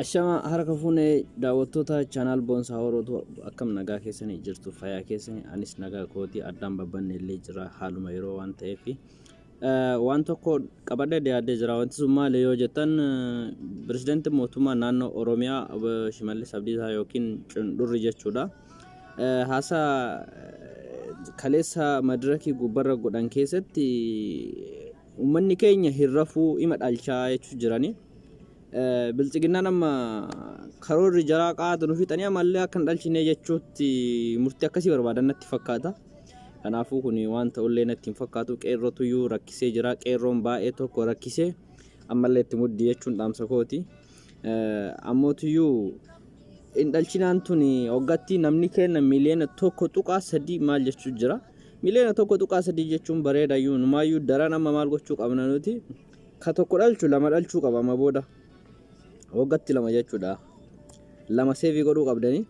Ashama harka fuune daawwattoota chaanaal Boonsaa Horootu, akkam nagaa keessanii jirtu? Fayyaa keessanii? Anis nagaa kooti. Addaan babbanne illee jira, haaluma yeroo waan ta'eef waan tokko qabadhee dhiyaadhee jira. Wanti sun maali yoo jettan, pirezidaantii mootummaa naannoo Oromiyaa Obbo Shimallis Abdiisaa yookiin Cundhurri jechuudha. Haasaa kaleessa madirakii gubbarra godhan keessatti uummanni keenya hin rafuu, ima dhalchaa jechuu jiranii. Biltsiginnaan amma karoorri jaraa qaata nu fixanii ammallee akka hin dhalchine jechuutti murtii akkasii barbaadan natti fakkaata. Kanaafuu kun waan ta'ullee natti hin fakkaatu. Qeerrotuyyuu rakkisee jira. Qeerroon baay'ee tokko rakkisee ammallee itti muddi jechuun dhaamsa kooti. Ammootuyyuu hin dhalchinaan tun hoggatti namni keenya miliyoona 1.3 maal jechuu jira. Miliyoona 1.3 jechuun bareedayyuu, numaayyuu daran amma maal gochuu qabna nuti? Ka tokko dhalchu lama dhalchuu qaba amma booda. Waggatti lama jechuudha. Lama save godhuu qabdanii.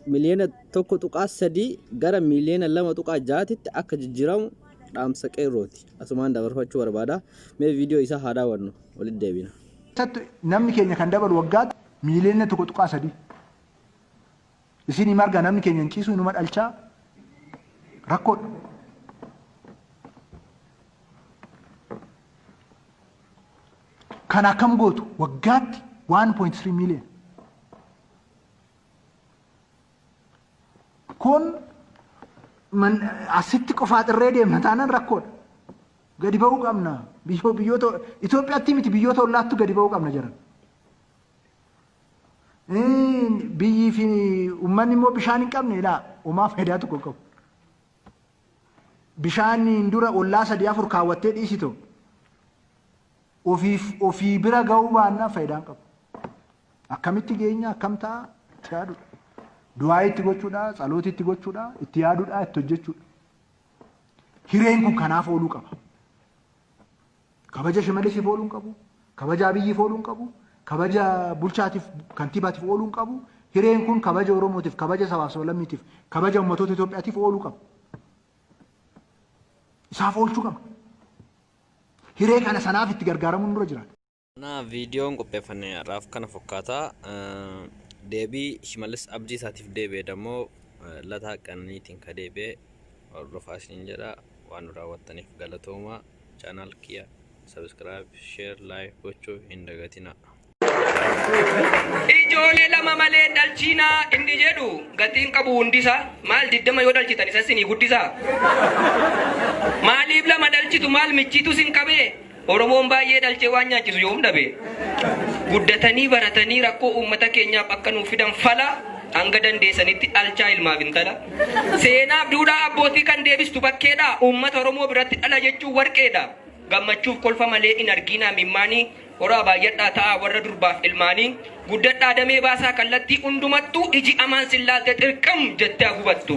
Miliyoona 1.3 gara miliyoona 2.6tti akka jijjiiramu dhaamsa qeerrooti. Asumaan dabarfachuu barbaada. Mee viidiyoo isaa haa daawwannu. Walitti deebina. Keessattu namni keenya kan dabalu waggaatti miiliyoona 1.3. Isin hima argaa, namni keenya hin ciisu, inuma dhalchaa, rakkoodha. Kan akkam gootu waggaatti 1.3 million. Kun man, asitti qofaa xirree deemna taanaan rakkoodha. Gadi ba'uu qabna. Biyyoota Itoophiyaatti miti, biyyoota ollaattu gadi ba'uu qabna jiran. Biyyii fi uummanni immoo bishaan hin qabne ilaa homaa faayidaa tokko hin qabu. Bishaan dura ollaa sadii afur kaawwattee dhiisito ofiif ofii bira ga'uu baannaan faayidaa hin qabu. Akkamitti geenya, akkam ta'a, itti yaaduudha. Du'aa itti gochuudha, tsalooti itti gochuudha, itti yaaduudha, itti hojjechuudha. Hireen kun kanaaf ooluu qaba. Kabaja Shimallisiif ooluu hin qabu. Kabaja Abiyyiif ooluu hin qabu. Kabaja bulchaatiif, kantiibaatiif ooluu hin qabu. Hireen kun kabaja Oromootiif, kabaja sabaaf sablammiitiif, kabaja ummatoota Itoophiyaatiif ooluu qaba. Isaaf oolchuu qabna. Hiree kana sanaaf itti gargaaramuun nurra jiraata. Kana viidiyoon qopheeffanne har'aaf kana fakkaata. Deebii Shimallis Abdiisaatiif deebi'e dammoo Lataa Qananiitiin ka deebi'e hordofaa isiniin jedha. Waan nu daawwattaniif galatooma. Channel kiyya subscribe, share, like gochuu hin dagatinaa. Ijoolee lama malee hin dhalchiinaa inni jedhu gatiin qabu hundisaa. Maal 20 yoo dhalchitan isa isinii guddisaa? Maaliif lama dhalchitu, maal michiitu isin qabee? Oromoon baay'ee dhalchee waan nyaachisu yoom dhabe? Guddatanii baratanii rakkoo uummata keenyaaf akka nuuf fidan fala, hanga dandeessanitti dhalchaa ilmaaf intala. Seenaaf duudhaa abbootii kan deebistu bakkeedha. Uummata Oromoo biratti dhala jechuun warqeedha. Gammachuuf kolfa malee hin argiinaa mimmaanii. Horaa, baay'adhaa, ta'aa warra durbaaf ilmaanii. Guddadhaa, damee baasaa kallattii hundumattuu, iji amaan sin laalte xirqim jettee haa gubattu.